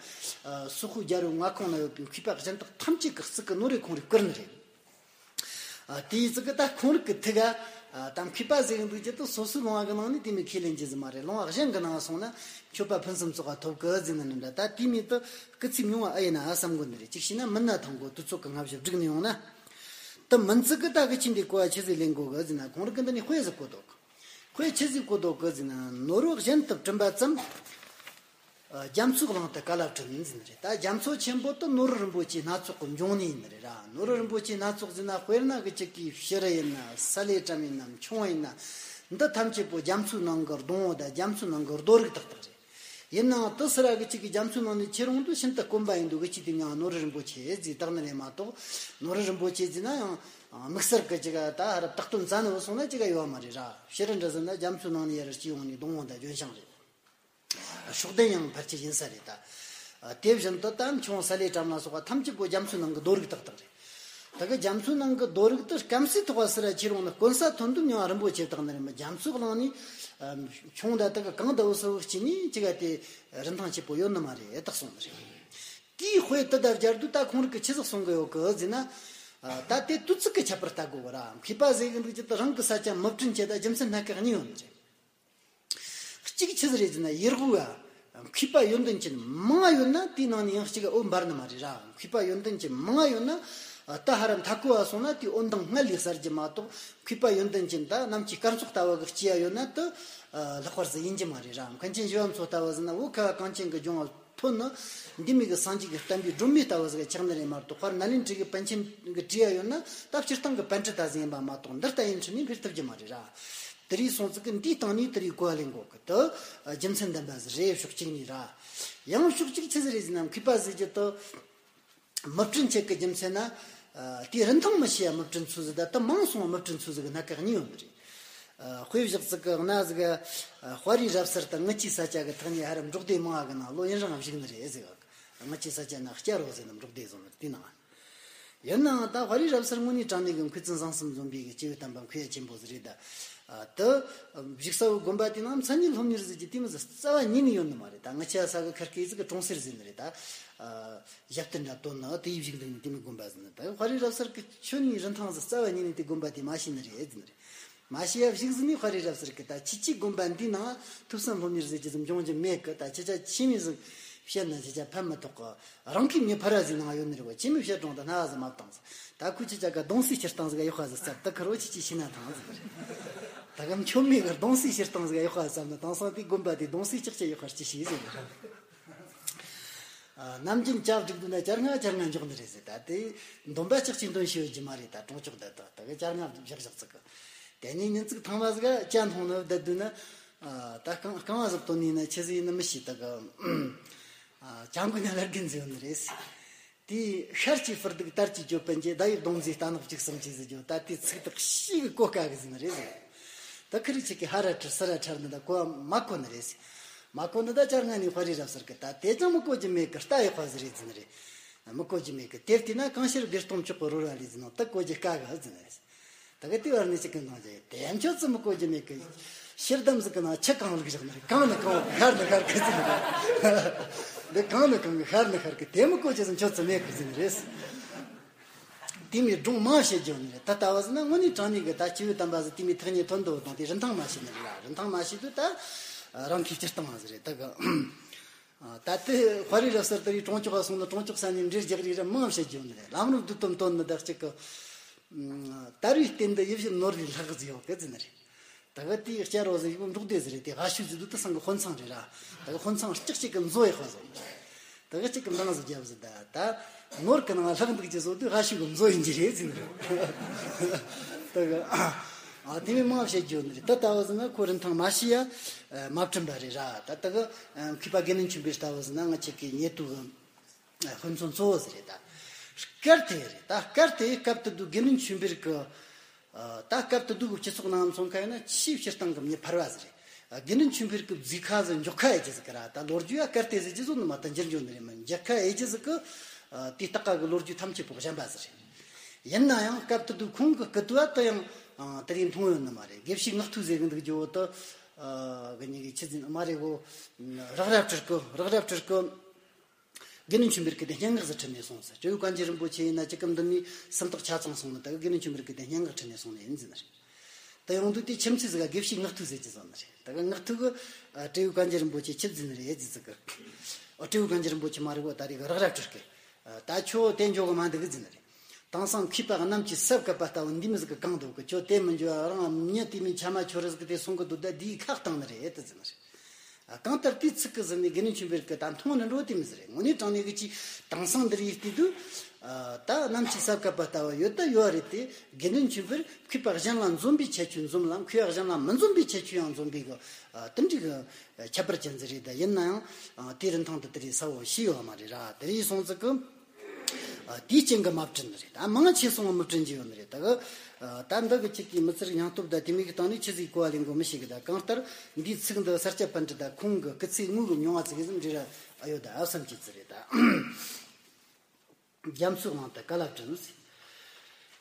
སོག་པོའི་རྒྱལ་པོའི་མངའ་ཁོངས་ན་ཡོད་པའི་མཁས་པ་གཞན་དག་ཐམས་ཅད་ཀྱི་གཙུག་གི་ནོར་རེ་ཁོང་རང་བསྐུར་ནི་རེད། ཨ། དེའི་ཙི་གི་ད་ཁོང་རིག་གི་ཐུག་ག་ཨ། ད་མཁས་པ་ཟེར་གི་འདུག་རྒྱུ་དུ་སོ་སོའི་ལུང་བ་གི་ནང་ནས་དེ་མོ་ཁས་ལེན་རྒྱུ་ཟིག་མ་རེད། ལུང་བ་གཞན་གི་ནང་སོང་ན་མཆོད་པ་ཕུན་སུམ་ཚོགས་པ་ཐོབ་གི་ཟེར་ནི་འདྲ། ད་དེ་མོ་དུ་སྐུ་ཚེ་ཉུང་བ་ཨེ་ཡིན་ན་བསམ་གོ་ནི་རེད། གཅིག་བྱས་ན་མི་ན་ཐང་གོ་དུས་ཚོད་གི་སྔ་ཕྱི་བསྒྲིགས་ནས་ཡོང་ན། དུ་མིན་ཙི་གི་ད་གི་ཆིན་དེ་གོ་བ་ཆི་ཟིག་ལེན་གོ་གི་ཟེར་ན། ཁོང་རིག་གི་འདི་ནས་དཔེ་ཟིག་གོ་འདུག་དཔེ་ཆི་ཟིག་གོ་འདུག་གི་ཟེར་ན། ནོར་བུ་གཞན་དུ་བྲིན་པ་ཙམ། རྒྱ་མཚོའི་གླིང་དུ་ག་ལ་བྲིན་ཟེར་ནི་རེད། ད་རྒྱ་མཚོ་ཆེན་པོ་དུ་ནོར་བུ་རིན་པོ་ཆེ་སྣ་ཚོགས་ཀྱི་འབྱུང་གནས་ཡིན་ནི་རེད་ར། ནོར་བུ་རིན་པོ་ཆེ་སྣ་ཚོགས་ཟེར་ན་དཔེར་ན་གི་གཅིག་གི་ཕྱུ་རུ་ཡིན་ན་ས་ལེ་ཀྲམ་ཡིན་ན་མཆོང་ཡིན་ན། འདི་ཐམས་ཅད་པོ་རྒྱ་མཚོའི་ནང་གི་སྡོང་བོ་དང་རྒྱ་མཚོའི་ནང་གི་རྡོ་རིགས་ཏག་ཏག་རེད། ཡིན་ནའང་དུ་སི་ར་གི་གཅིག་གི་རྒྱ་མཚོའི་ནང་ནས་ཁྱེར་འོང་དུས་ཤིན་ཏུ་དཀོན་པ་ཡིན་འདུག་གི་གཅིག་དེ་ངའང་ནོར་བུ་རིན་པོ་ཆེ་ཟེར་བཏགས་ནི་རེད་མ་གཏོགས། ནོར་བུ་རིན་པོ་ཆེ་ཟེར་ན་ཡང་དམིགས་བསལ་གི་གཅིག་ག་ད་ཧ་ར་བཏགས་དོན་རྩ་ནས་བུད་སོང་ན་གཅིག་ག་ཡོད་མ་རེད་ར། ཕྱུ་རུ་འདྲ་ཟེར་ན་རྒྱ་མཚོའི་ནང་ནས་ཡར་སྐྱེས་ཡོང་ནས་སྡོང་བོ་དང་ལྗོན་ཤིང་རེད། ཤུགས་ལྡན་ཡང་ཕལ་ཆེར་ཡིན་ས་རེད་ད། དེ་བཞིན་དུ་ད་མཆོང་ས་ལེ་ཀྲམ་ལ་སོགས་པ་ཐམས་ཅད་པོ་རྒྱ་མཚོའི་ནང་གི་རྡོ་རིགས་ཏག་ཏག་རེད། ད་གི་རྒྱ་མཚོའི་ནང་གི་རྡོ་རིགས་དུ་སྐམ་སའི་ཐོག་བ་སི་ར་ཁྱེར་འོང་ན་དཀོན་ས་ཐོན་དུས་མྱོང་རིན་པོ་ཆེ་བཏགས་ནི་རེད་མ། རྒྱ་མཚོའི་གླིང་ནས་མཆོང་ད་ད་གི་གང་ད་འུ་སི་འུ་སྐྱེས་ནས་གཅིག་ག་དེ་རིན་ཐང་ཆེ་པོ་ཡོད་ནི་མ་རེད་བཏགས་སོང་ནི་རེད། དེའི་དཔེ་དེ་ད་སྦྱར་དུས་ད་ཁོང་རིག་གི་ཆི་ཟིག་གསུང་གི་ཡོད་གི་ཟེར་ན། ད་དེ་དུས་ཚིགས་གི་ཁྱད་པར་ལྟ་དགོས་གི་ར། མཁས་པ་ཟེར་གི་འདུག་རྒྱུ་དུ་རང་གི་ས་ཆ་མི་བྲིན་ཆེད་ད་རྒྱུ་མཚན་སྣ་ཁ་གཉིས་ཡོད་ནི་རེད། གཅིག་ཆི་ཟིག་རེད་ཟེར་ན་ཡུལ་དབུས་ཨ། མཁས་པ་ཡོན་ཏན་ཅན་མང་ང་ཡོད་ན་དེའི་ནང་ནས་ཡང་གཅིག་འོད་འབར་ནི་མ་རེད་ར། མཁས་པ་ཡོན་ཏན་ཅན་མང་ང་ཡོད་ན་ད་ཧ་ར་མཐའ་འཁོར་བ་སོང་ན་དེའི་འོད་མདངས་སྔར་ལས་གསལ་རྒྱུ་མ་གཏོགས། མཁས་པ་ཡོན་ཏན་ཅན་ད་ནམ་མཁའི་སྐར་ཚོགས་ལྟ་བུ་གི་སྐྱེ་ཡ་ཡོད་ན་དུ་ལྷག་པར་ཟིག་ཡིན་རྒྱུ་མ་རེད་ར། མཁན་ཆེན་ཞི་བ་འཚོ་ལྟ་བུ་ཟེར་ན་བོད་ཁ་བ་གངས་ཅན་གི་ལྗོངས་བ་ཐོན་ནི་འདི་མིག་གི་སངས་རྒྱས་ཀྱི་བསྟན་པའི་སྒྲོན་མེ་ལྟ་བུ་ཟིག་ཆགས་ནི་རེད་མ་གཏོགས། དཔལ་ནཱ་ལེནྡྲའི་གི་པཎ་ཆེན་གི་བྲིས་ཡ་ཡོད་ན་ད་སྤྱིར་བཏང་གི་པཎྜི་ཏ་ཟིག་ཡིན་པ་མ་གཏོགས་འདི་ལྟ་ཡིན་ཁྲིད་ནས་འཕེལ་ཐུབ་རྒྱུ་མ་རེད་ར། དེ་རིགས་སོང་ཙི་གི་འདིའི་སྟེང་ནས་དེ་རིགས་གོ་བ་ལེན་དགོས་གི། དུ་རྒྱུ་མཚན་ལྡན་པ་ཟིག་རེད་ཕྱོགས་གཅིག་ནས་ར། ཡང་ཕྱོགས་གཅིག་ཆི་ཟིག་རེད་ཟེར་ན་མཁས་པ་ཟེར་རྒྱུ་དུ་མི་བྲིན་ཆེད་གི་རྒྱུ་མཚན་ན། དེའི་རིན་ཐང་མི་ཤེས་ཡ་མི་བྲིན་ཚུལ་ཟིག་ད་དུ་མང་སོང་བ་མི་བྲིན་ཚུལ་ཟིག་གི་སྣ་ཁ་གཉིས་ཡོད་ནི་རེད། དཔེ་བཞག་ཙི་གི་གནའ་ཟིག་དཔའ་རིས་རབ་གསལ་དང་ངུ་ཆོའི་ས་ཆ་གི་ཐག་ཉེ་ཧ་ར་འབྲོག་སྡེ་མང་བ་གི་ནང་ལོ་ཡུན་རིང་བཞུགས་ནི་རེད་ཟེར་གི། ངུ་ཆོའི་ས་ཆ་ན་སྐྱ་རོ་ཟེར་ནི་འབྲོག་སྡེ་བཟོ་ནི་དེ་ནང་། ཡིན་ནའང་ད་དཔའ་རིས་རབ་གསལ་དངོས་གནས་དྲང་གནས་གི་མཁས་བཙུན་བཟང་གསུམ་འཛོམས་པའི་གི་སྐྱེས་བུ་དམ་པ་མཁས་ཡ་ཆེན་པོ་ཟིག་རེད་ད། དུ་བཞུགས་ས་བོ་དགོན་པ་དེ་ནང་མཚན་ཉིད་སློབ་གཉེར་ཟེར་གྱི་དེ་མོ་ཟིག་རྩ་བ་ཉིད་ནས་ཡོད་ནི་མ་རེད། ད་ངུ་ཆོའི་ས་གི་ཁར་སྐད་ཟིག་གི་གྲོང་གསེབ་ཟེར་ནི་རེད་ད། ཞབས་བརྟན་འདྲ་བཏོན་ནི་དེ་ཡི་བཞུགས་འདུག་ནི་དེ་མོ་དགོན་པ་ཟིག་ནི་ད་དཔའ་རིས་རབ་གསལ་གི་ཆོས་ནི་རིན་ཐང་ཟིག་རྩ་བ་ཉིད་ནས་དེ་དགོན་པ་དེ་མ་ཤེས་ནི་རེད་ཟེར་ནི་རེད། མ་ཤེས་ཡ་བཞུགས་ཟིན་ནས་དཔའ་རིས་རབ་གསལ་གི་ད་ཁྱེད་ཀྱི་དགོན་པ་འདིའི་ནང་ཐོས་བསམ་སློབ་གཉེར་ཟེར་རྒྱུ་ཟིག་འབྱུང་རྒྱུ་མེད་གི། ད་ཁྱེད་ཅག་ཆི་མོ་ཟིག་བཤད་ན་ཁྱེད་ཅག་ཕན་མི་ཐོགས་གི། རང་གིས་མི་ཕར་ར་ཟིག་ནང་ཡོད་ནི་རེད་བ། ཆི་མོ་བཤད་རུང་ད་སྣ་བ་ཟིག་མ་བཏང་ཟིག་ད་ཁོ་ཁྱེད་ཅག་ག་གདུང་སྲས་སྤྱིར་བཏང་ཟིག་གཡོག་པ་ཟིག་བཙལ་ད་ཁུར་བོ་ཁྱེད་ཀྱིས་ཤེས་ན་ཐང་ཟིག་རེད། ད་གམ་ཆོ་མེད་གི་གདུང་སྲས་སྤྱིར་བཏང་ཟིག་གཡོག་པ་བཙལ་ན་དེང་སང་དེ་དགོན་པ་དེ་གདུང་སྲས་ལྕགས་ཀྱི་གཡོག་པ་ཅི་ཤེས་ཟིག་རེད། ནམ་རྒྱུན་ཇ་སྒྲིག་འདུག་ན་ཇ་རྔ་ཇ་རྔ་འཇོག་ནི་རེད་ཟེར། ད་དེ་འདོན་པ་ལྕགས་ཀྱི་འདོན་ཤེས་ཡོད་རྒྱུ་མ་རེད། ད་གྲོང་ཆོག་ད་ད་ད་གི་ཇ་རྔ་བཞག་བཞག་ཚིག་གི། དེ་ནས་ཉིན་ཚིག་ཐང་མ་ཟིག་ག་ཇ་འཐུང་ནི་བསྡད་འདུག་ན། ད་རྐང་རྐང་བ་ཟིག་བཏོན་ནས་ན་ཆི་ཟིག་ཡིན་ནི་མི་ཤེས། ད་གི་ཇ་མགོ་ན་ལར་གིན་ཟིག་ཡོད་ནི་རེད་ཟེར། དེ་ཤར་གྱི་སྤུ་སྡུག་དར་གྱི་ཅོད་པན་གྱི་ཟླ་བའི་གདུང་མཛེས་རྟ་ནག་བཅུ་གསུམ་གྱི་ཟེར་རྒྱུ་ད་དེ་ཚིག་དག་ཤིག་གི་གོ་དཀའ་གི་ཟིག་ནི་རེད་ཟེར། ད་ཁི་རི་ཆི་གི་ཧ་ར་ཁྲིར་སི་ར་ཁྲར་ནི་ད་གོ་མ་གོ་ནི་རེད་ཟེར། མ་གོ་ནི་ད་ཅར་ང་ནི་དཔའ་རིས་རབ་གསལ་གི་ད་དེ་ཅང་མི་གོ་རྒྱུ་མེད་གི། རྟ་ཡག་པ་ཟིག་རེད་ཟེར་ནི་རེད། མི་གོ་རྒྱུ་མེད་གི། དེར་བལྟས་ན་གང་ཕྱིར་དགེ་གཏོང་མཆོག་གི་རོལ་བ་ལས་ཟེར་ནོ་ད་གོ་རྒྱུ་དཀའ་གི་ཟེར་ནི་རེད། ད་གི་དེ་བར་ནས་ཅི་གི་འདང་རྒྱག་དེ་ཡང་ཁྱོད་ཚོ་མི་གོ་རྒྱུ་མེད་གི། ཕྱིར་འདམ་ཟིག་གི་ནང་ཆུ་གང་བླུགས་བཞག་ནི་རེད། གང་ནི་གང་བ་ཤར་ནི་ཤར་གི་ཟེར་ནི་རེད། འདི་གང་ནི་གང་གི་ཤར་ནི་ཤར་གི། དེ་མི་གོ་རྒྱུ་ཟིག་ཁྱོད་ཚོ་མེད་གི་ཟེར་ནི་རེད། དེ་མོ་སྒྲུང་མང་བཤད་རྒྱུ་ནི་རེད། ད་ལྟ་བ་ཟེར་ན་དངོས་གནས་དྲང་གནས་གི་ད་སྐྱེས་བུ་དམ་པ་ཟིག་དེ་མོ་ཐག་ཉེ་ཐོན་འདུག་དང་དེ་རིན་ཐང་མ་ཤེས་ནི་རེད་ལ། རིན་ཐང་མ་ཤེས་དུས་ད་རང་གི་སྤྱིར་བཏང་བ་ཟིག་རེད། ད་གི་ད་ལྟའི་དཔའ་རིས་རབ་གསལ་དེ་རིགས་གྲོང་ཆོག་ག་སོང་ན་གྲོང་ཆོག་ས་ནས་འདྲེ་རྒྱག་རེས་ར་མང་བཤད་རྒྱུ་ནི་རེད། ལམ་རིམ་བསྡུས་དོན་བཏོན་ནི་ད་གཅིག་གི། དར་བའི་རྟེན་འདི་ཡིད་བཞིན་ནོར་ལས་ལྷག་ཟིག་ཡོད་གི་ཟེར་ནི་རེད། ད་གི་དེའི་སྐྱ་རོ་ཟིག་ཡིག་འབྲོག་སྡེ་ཟིག་རེད། དེ་ཧ་ཤུ་ཟིག་འདུག་ད་སང་གི་དཔོན་ཚང་རེད་ར། ད་གི་དཔོན་ཚང་ལྕགས་གཅིག་གི་མཛོ་ཡག་པ་ཟིག་ད་གི་གཅིག་གི་འདང་ཟིག་རྒྱབ་ཟིག་ད་ད་ནོར་གི་ནང་ལྷག་འདུག་ཅེས་བཟོ་དུས་ཧ་ཤུ་གི་མཛོ་ཡིན་གྱི་རེད་ཟེར་ནི་རེད། ད་གི་ཨ་དེ་མོ་མང་བཤད་རྒྱུ་ནི་རེད། ད་ལྟ་བ་ཟིག་ན་ཁོ་རིན་ཐང་མ་ཤེས་ཡ་མ་བྲིན་པ་རེད་ར། ད་ད་གི་མཁས་པ་དགེ་འདུན་ཆོས་འཕེལ་ལྟ་བུ་ཟིག་ན་ང་ཅག་གི་ཉེ་དུ་གི་དཔེ་མཚོན་གཙོ་བོ་ཟིག་རེད་ད། སྐལ་དེ་རེད་ད། སྐལ་དེ་སྐབས་དེ་དུས་དགེ་འདུན་ཆོས་འཕེལ་གི་ད་སྐབས་དེ་དུས་ཀྱི་སྤྱི་ཚོགས་ནང་མཚོན་ཁ་ཡིན་ན་ཆེས་སྤྱིར་བཏང་གི་མྱི་ཕལ་བ་ཟིག་རེད། དགེ་འདུན་ཆོས་འཕེལ་གི་རྫིག་ཁ་ཟིག་མགྱོགས་ཁ་ཡེ་རྒྱུ་ཟིག་གི་ར། ད་ལོ་རྒྱུས་ཡ་སྐལ་དེ་ཟེར་རྒྱུ་ཟིག་ནི་མ་ད་འགྱུར་འགྱུར་ནི་རེད་མིན། མགྱོགས་ཁ་ཡེ་རྒྱུ་ཟིག་གི། དེ་སྟག་ག་གི་ལོ་རྒྱུས་ཐམས་ཅད་པོ་གཞན་པ་ཟིག་རེད། ཡིན་ན་ཡང་སྐབས་དེ་དུས་ཁོང་གི་སྐུ་དུས་བ་དུ་ཡང་དེ་རིང་མཐོང་ཡོད་ནི་མ་རེད། དགེ་བཤེས་ངག་ཐོས་ཟེར་གི་འདུག་རྒྱུ་བོ་དུ་གི་ཉིད་ཀྱི་ཆི་ཟིག་མ་རེད་གོ། རག་ར་སྤྲུལ་སྐུ་རག་ར་སྤྲུལ་སྐུ། དགེ་འདུན་ཆོས་འཕེལ་གྱིས་དེ་སྙན་ངག་ཟིག་ཁྲིད་ནས་སོང་ཟེར། སྤྲེའུ་གན་རྐྱལ་རིན་པོ་ཆེ་ཡིན་ན་ཅི་གམ་འདི་ནས་སུམ་རྟགས་ཆ་ཚང་སོང་ནི། ད་གི་དགེ་འདུན་ཆོས་འཕེལ་གྱིས་དེ་སྙན་ངག་ཁྲིད་ནས་སོང་ནི་ཡིན་ཟེར་ནི་རེད། ད་ཡོང་དུས་དེ་ཁྱིམ་མཚེས་ཟིག་ག་དགེ་བཤེས་ངག་ཐོག་ཟེར་གྱི་ཟེར་ནི་རེད། ད་གི་ངག་ཐོག་གི་སྤྲེའུ་གན་རྐྱལ་རིན་པོ་ཆེ་ཁྱིམ་ཟེར་ནི་རེད་ཟེར་ཟིག་གི། ཨོ། སྤྲེའུ་གན་རྐྱལ་རིན་པོ་ཆེ་མ་རེད་བོ། ད་རེས་གི་རག་ར་སྤྲུལ་སྐད། ད་ཁྱོད་དེ་འཇོག་གི་མ་འདུག་གི་ཟེར་ནི་རེད། དེང་སང་མཁས་པ་རྣམས་ཀྱིས་ཟབ་བཀོད་པ་ལྟ་བུ་འདི་མོ་ཟིག་གི་གང་འདུག་གི། ཁྱོད་དེ་མི་འཇོག་རང་མྱི་དེ་མོ་ཆ་མ་ཁྱོད་རེ་ཟིག་གི་དེ་གསུང་གི་འདུག་ད་འདིའི་ཁ་བཏང་ནི་རེད་དེ་ཟེར་ནི་རེད། གང་ལྟར་དེའི་ཚིག་གི་ཟིན་ནས་དགེ་འདུན་ཆོས་འཕེལ་གྱི་ད་མཐོང་ནི་འགྲོ་དེ་མི་ཟེར་རེད། དངོས་གནས་དྲང་གནས་གི་ཅིག་དེང་སང་འདིར་ཡིག་བལྟས་དུས། ད་རྣམ་དཔྱོད་ཟབ་བཀོད་པ་ལྟ་བུ་ཡོད་ད་ཡོད་རེད་དེ། དགེ་འདུན་ཆོས་འཕེལ་མཁས་པ་གཞན་ལ་འཛོམས་པའི་ཁྱད་ཆོས་འཛོམས་ལ། མཁས་པ་གཞན་ལ་མི་འཛོམས་པའི་ཁྱད་ཆོས་ཡང་འཛོམས་པའི་གི་དེ་འདྲའི་གི་ཁྱད་པར་ཅན་ཟིག་རེད། ད་ཡིན་ན་ཡང་དེའི་རིན་ཐང་དེ་དེ་རིགས་གསལ་བོ་ཤེས་ཡོད་མ་རེད་ར། དེ་རིགས་སོང་ཙི་གི། ཨ། དེའི་རྐྱེན་གྱིས་མ་བྲིས་ནི་རེད། ད་མང་ཆེ་སོང་བ་མི་བྲིས་རྒྱུ་ཡོད་ནི་རེད། ད་གི། ཨ། ད་འདི་གི་ཅིག་གིས་མི་ཚེར་སྙིང་སྟོབས་ད་དེ་མིག་གི་སྟེང་ནས་ཆི་ཟིག་གོ་བ་ལེན་དགོས་མི་ཤེས་གི། ད་གང་ལྟར་འདིའི་ཚིག་འདི་ས་སྐྱ་པཎྜི་ཏ་ཁོང་གི་སྐུ་ཚེ་དངོས་གི་མྱོང་བ་ཚིག་གི་ཟིན་འདྲི་ར་ཨ་ཡོད་ད་ཨ་བསམ་གྱི་ཚིག་རེད་ད། རྒྱ་མཚོའི་དབང་དུ་ག་ལ་བྲིས་ཟིན།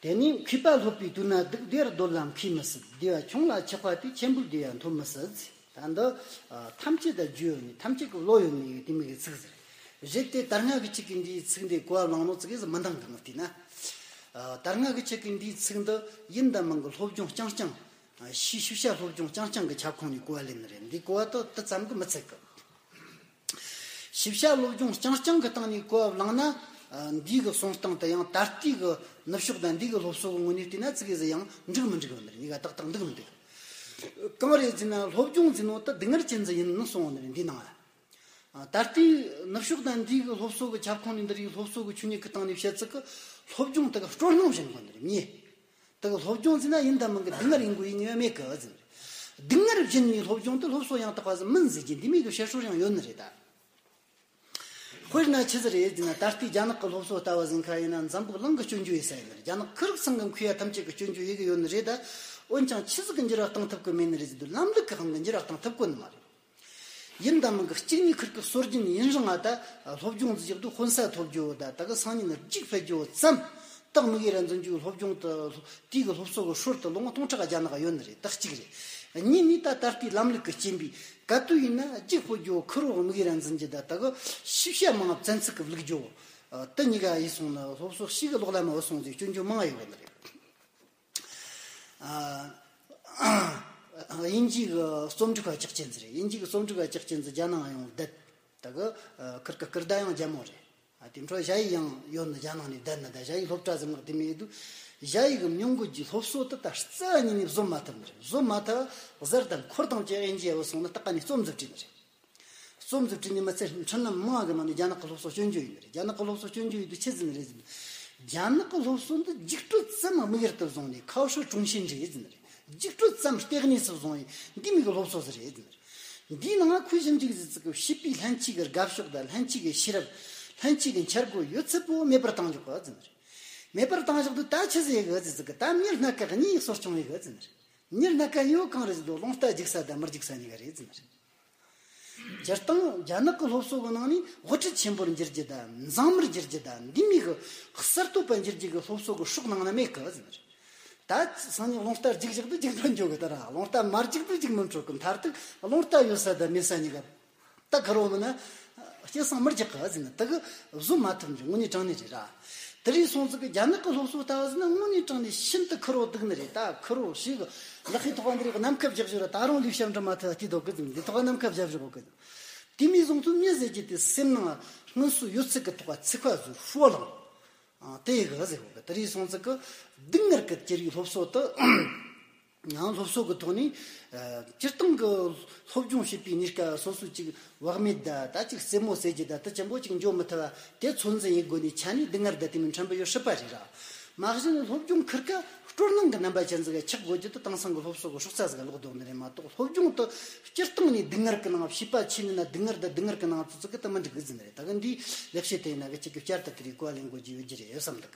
དེ་ནས་མཁས་པ་སློབ་པའི་དུས་ན་སྡུག། བདེ་བར་སྡོད་ལ་མཁས་མི་སྲིད། བདེ་བ་ཆུང་ལ་ཆགས་པ་དེ། ཆེན་པོའི་བདེ་བ་འཐོབ་མི་སྲིད། ད་འདི། ཨ། ཐམས་ཅད་ད་རྒྱུས་ཡོད་ནི། ཐམས་ཅད་ཀྱི་བློ་ཡོད་ནི་དེ་མོ་གི་ཚིག་ཟེར། རེད་དེ་ད་སྔ་གི་ཆོས་ཀྱི་འདིའི་ཚིག་འདི་གོ་བ་བླངས་ནོ་ཙི་གེ་ཟིག་མི་འདང་གི་ངོ་བལྟས་ན། ཨ། ད་སྔ་གི་ཆོས་ཀྱི་འདིའི་ཚིག་འདི་ཡིན་ད་མིན་གི་སློབ་སྦྱོང་རྐྱང་རྐྱང་། ཨ། ཤེས་ཤེས་བྱ་སློབ་སྦྱོང་རྐྱང་རྐྱང་གི་ཁྱབ་ཁོངས་ནས་གོ་བ་ལེན་ནི་རེད། འདི་གོ་བ་དེ་དེ་ཙམ་གི་མི་ཚད་གི། ཤེས་བྱ་སློབ་སྦྱོང་རྐྱང་རྐྱང་གི་སྟེང་ནས་གོ་བ་བླངས་ན། ཨ། འདི་གི་གསུང་སྟངས་དེ་ཡང་ད་ལྟའི་གི་ནུབ་ཕྱོགས་དང་འདི་གི་སློབ་གསོ་གི་ངོས་ནས་བལྟས་ན་ཙི་གེ་ཟིག་ཡང་འགྲིག་མི་འགྲིག་ཡོད་ནི་རེད། གཉིས་ཀ་ཏག་ཏག་འགྲིག་མི་འགྲིག། གང་རེད་ཟེར་ན་སློབ་སྦྱོང་ཟེར་ནོ་ད་སྡུག་བསྔལ་ཅན་ཟིག་ཡིན་ནི་གསུངས་ཡོད་ནི་རེད་འདིའི་ནང་ལ། ཨ། ད་ལྟའི་ནུབ་ཕྱོགས་དང་འདི་གི་སློབ་གསོ་གི་ཁྱབ་ཁོངས་ནས་འདི་རིགས་སློབ་གསོ་གི་ཆོས་ཉིད་ཀྱི་སྟེང་ནས་བཤད་ཚུལ་གི་སློབ་སྦྱོང་དེ་གི་སྤྲོ་སྣང་བྱེད་དགོས་ནི་རེད་མྱི། དེ་གི་སློབ་སྦྱོང་ཟེར་ན་ཡིན་ད་མིན་གི་སྡུག་བསྔལ་ཡིན་དགོས་ཡིན་ངེས་མེད་གི་ཟེར། སྡུག་བསྔལ་སྦྱིན་ནས་སློབ་སྦྱོང་དེ་སློབ་གསོ་ཡང་དག་པ་ཟིག་མིན་ཟེར་གྱི་འདི་མོ་གི་བཤད་སྲོལ་ཡང་ཡོད་ནི་རེད་ད། དཔེར་ན་ཆི་ཟིག་རེད་ཟེར་ན་ད་ལྟའི་རྒྱ་ནག་གི་སློབ་གསོ་ལྟ་བུ་ཟིག་ཁ་ཡིན་ན་འཛམ་བུ་གླིང་གི་སྐྱོན་བརྗོད་ཡེད་ས་ཡིན་ནི་རེད། རྒྱ་ནག་ཁོ་རང་ཚང་གི་མཁས་པ་ཐམས་ཅད་ཀྱི་སྐྱོན་བརྗོད་ཡེད་གི་ཡོད་ནི་རེད་ད། འོན་ཀྱང་ཆི་ཟིག་གི་འགྱུར་བ་གཏང་ཐུབ་གི་མེད་ནི་རེད་ཟེར་དུས་ལམ་ལུགས་ཀྱི་དབང་གི་འགྱུར་བ་གཏང་ཐུབ་གོ་ནི་མ་རེད། ཡིན་ད་མིན་གི་གཅིག་ནས་ཁུར་གི་སྲོལ་རྒྱུན་ཡིན་རུང་ང་ད་སློབ་སྦྱོང་ཟིག་བཞག་དུས་དཔོན་ས་ཐོབ་རྒྱུ་ད་ད་གི་སང་ཉིན་རྒྱུགས་ཕེབས་རྒྱུ་ཙམ་དག་དམིགས་ཡུལ་ར་འཛིན་རྒྱུའི་སློབ་སྦྱོང་དེ་དེའི་གི་སློབ་གསོ་གི་སྲོལ་དེ་ལོ་ངོ་སྟོང་ཕྲག་རྒྱ་ནག་ཡོད་ནི་རེད། ད་གཅིག་རེད། གཉིས་ནས་ད་ད་ལྟའི་ལམ་ལུགས་ཀྱི་རྐྱེན་པས་ག་དུས་ཡིན་ན་རྒྱུགས་ཕོག་རྒྱུ་ཁུར་བོ་དམིགས་ཡུལ་ར་འཛིན་རྒྱུ་ད་ད་གི་ཤེས་བྱ་མང་བཙན་ཚུགས་ཀྱི་བླུག་རྒྱུ། དེ་གཉིས་ཀ་ཡིན་སོང་ན་སློབ་གསོ་ཞིག་གི་ལོག་ལ་མ་བུད་སོང་ཟིག་སྐྱོན་བརྗོད་མང་ཡོད་ནི་རེད། ཨ། དབྱིན་ཇི་གི་རྩོམ་སྒྲིག་པ་ཅག་ཅན་ཟིག་རེད། དབྱིན་ཇི་གི་རྩོམ་སྒྲིག་པ་ཅག་ཅན་ཟིག་རྒྱ་ནང་ཡོང་བསྡད། ད་གི་ཁུར་གི་སྐུར་ཟླ་ཡང་རྒྱ་མོ་རེད། ཨ། དེ་འཕྲོ་ཞ་ཡི་ཡང་ཡོད་ནི་རྒྱ་ནང་ནས་བསྡད་ནི། ད་ཞ་ཡི་སློབ་གྲྭ་ཟིག་མངགས་དེ་མེད་དུས་ཞ་ཡི་གི་མྱོང་གོ་རྒྱུའི་སློབ་གསོ་དེ་ད་རྩ་བ་ཉིད་ནས་བཟོ་མ་ཐུབ་ནི་རེད། བཟོ་མ་ཐུབ་ཟེར་ད་འཁོར་དང་བཅས་དབྱིན་ཇི་ཡ་བུད་སོང་ནི་སྟག་ཀ་ནས་རྩོམ་ཟིག་བྲིས་ནི་རེད། རྩོམ་ཟིག་བྲིས་ནས་མི་ཚེ་འཕྲིན་ལམ་མང་གི་ནང་ནས་རྒྱ་ནག་གི་སློབ་གསོ་སྐྱོན་བརྗོད་ཡིན་ནི་རེད། རྒྱ་ནག་གི་སློབ་གསོ་སྐྱོན་བརྗོད་ཡིན་དུས་ཆི་ཟིག་ནི་རེད་ཟེར་ན། རྒྱ་ནག་གི་སློབ་གསོ་འདི་རྒྱུགས་སྤྲོད་ཙམ་དམིགས་ཡུལ་དུ་བཟུང་ནས་ཁའོ་ཧྲུའུ་ཀྲུང་ཞིན་རེད་ཟེར་ནི་རེད། རྒྱུགས་སྤྲོད་ཙམ་ལྟེ་གནས་སུ་བཟུང་ཡིན་འདི་མོ་གི་སློབ་གསོ་ཟིག་རེད་ཟེར་ནི་རེད། འདིའི་ནང་ཁོས་ཞིབ་འཇུག་ཟིག་ཙི་གི་བྱིས་པའི་ལྷན་སྐྱེས་ཀྱི་དགའ་ཕྱོགས་དང་ལྷན་སྐྱེས་ཀྱི་ཤེས་རབ། ལྷན་སྐྱེས་ཀྱི་འཆར་སྒོ་ཡོད་ཚད་པོ་མེད་པར་བཏང་འཇོག་གི་ཟེར་ནི་རེད། མེད་པར་བཏང་བཞག་དུས་ད་ཆི་ཟིག་ཡེད་གི་ཟེར་ཙི་གི་ད་མྱི་སྣ་ཁ་གཉིས་གསོ་སྐྱོང་ཡེད་གི་ཟེར་ནི་རེད། མྱི་སྣ་ཁ་གཉིས་པོ་གང་རེད་ཟེར་དུས་རླུང་རྟ་རྒྱུག་ས་དང་མི་རྒྱུག་ས་གཉིས་ཀ་རེད་ཟེར་ནི་རེད། སྤྱིར་བཏང་རྒྱ་ནག་གི་སློབ་གསོ་གི་ནང་ནས་དབུ་ཁྲིད་ཆེན་པོར་འགྱུར་རྒྱུ་དང་མཛངས་མིར་འགྱུར་རྒྱུ་དང་འདི་མོ་གི་གསར་གཏོད་པ་འགྱུར་རྒྱུ་གི་སློབ་གསོ་གི་སྲོག་ནང་ན་མེད་གི་ཟེར་ནི་རེད། ད་སང་ཉིན་རླུང་རྟ་རྒྱུག་བཞག་དུས་རྒྱུག་འཕྲོད་འགྱོ་གི། ད་ར་རླུང་རྟ་མ་རྒྱུག་དུས་རྒྱུག་མི་འཕྲོད་གི། མཐར་ཐུག་རླུང་རྟ་ཡོད་ས་དང་མེད་ས་གཉིས་ཀ་ད་ཁུར་བོ་མིན་ན་སྐྱེ་སང་མི་རྒྱག་གི་ཟེར་ན་ད་གི་བཟོ་མ་ཐུབ་ནི་རེད། དངོས་གནས་དྲང་གནས་རེད་ར། དེ་རིང་སོང་ཙི་གི་རྒྱ་ནག་གི་སློབ་གསོ་ལྟ་བུ་ཟེར་ན་དངོས་གནས་དྲང་གནས་ཤིན་ཏུ་ཁུར་བོ་སྡུག་ནི་རེད། ད་ཁུར་བོ་ཞིག་ལག་ཤེས་ཐོག་འདི་རིགས་ནམ་མཁའ་བཞག་བཞག་ར་ད་རུང་ལུས་ཤམ་འདྲ་མ་ཐུབ་དེ་འདུག་གི་ཟེར། འདི་ཐོག་ནམ་མཁའ་བཞག་བཞག་གི་དེ་མོ་བཟུང་དུས་མྱི་ཟེར་གྱི་དེ་སེམས་ནང་སྔོན་སོ་ཡོད་ཚད་ཀྱི་ཐོག་ཚིག་པ་བཟོ་ཧྲུའོ་ལང་། ཨ། དེ་གི་ཟེར་གོ་གི། དེ་རིང་སོང་ཙི་གི་སྡུག་བསྔལ་གི་གྱེར་བའི་སློབ་གསོ་དེ། ཡང་སློབ་གསོ་གི་ཐོག་ནས། ཨ། སྤྱིར་བཏང་གི་སློབ་སྦྱོང་བྱེད་པའི་གནས་སྐབས་སོ་སོ་ཅིག་བག་མེད་ད་ད་ཅིག་རྩེད་མོ་རྩེ་རྒྱུ་ད་དེ་ཅན་པོ་ཅིག་འགྱོ་མི་ཐུབ་པ་དེ་ཚོད་འཛིན་ཡེད་དགོས་ནས་ཆ་ནས་སྡུག་བསྔལ་ད་དེ་མིན་ཕྲན་བུ་ཡོད་སྲིད་པ་རེད་ར། མ་གཞི་ནས་སློབ་སྦྱོང་ཁུར་ཀ་སྤྲོ་སྣང་གི་རྣམ་པ་ཅན་ཟིག་ཆགས་དགོས་རྒྱུ་དེ་དེང་སང་གི་སློབ་གསོ་གི་སྲོག་རྩ་ཟིག་ལོག་འདུག་ནི་རེད་མ་གཏོགས། སློབ་སྦྱོང་དེ་སྤྱིར་བཏང་ནས་སྡུག་བསྔལ་གི་ནང་བྱིས་པ་ཆེ་ནི་ན་སྡུག་བསྔལ་ད་སྡུག་བསྔལ་གི་ནང་ཚུད་ཚུད་གི་དེ་མི་འགྲིག་གི་ཟེར་ནི་རེད། ད་གི་འདིའི་ལེགས་བཤད་དེ་ཡིན་ན་གི་གཅིག་གི་བསྐྱར་དུ་དེ་རིགས་གོ་བ་ལེན་དགོས་རྒྱུ་ཡོད་རྒྱུ་རེད་བསམ་འདུག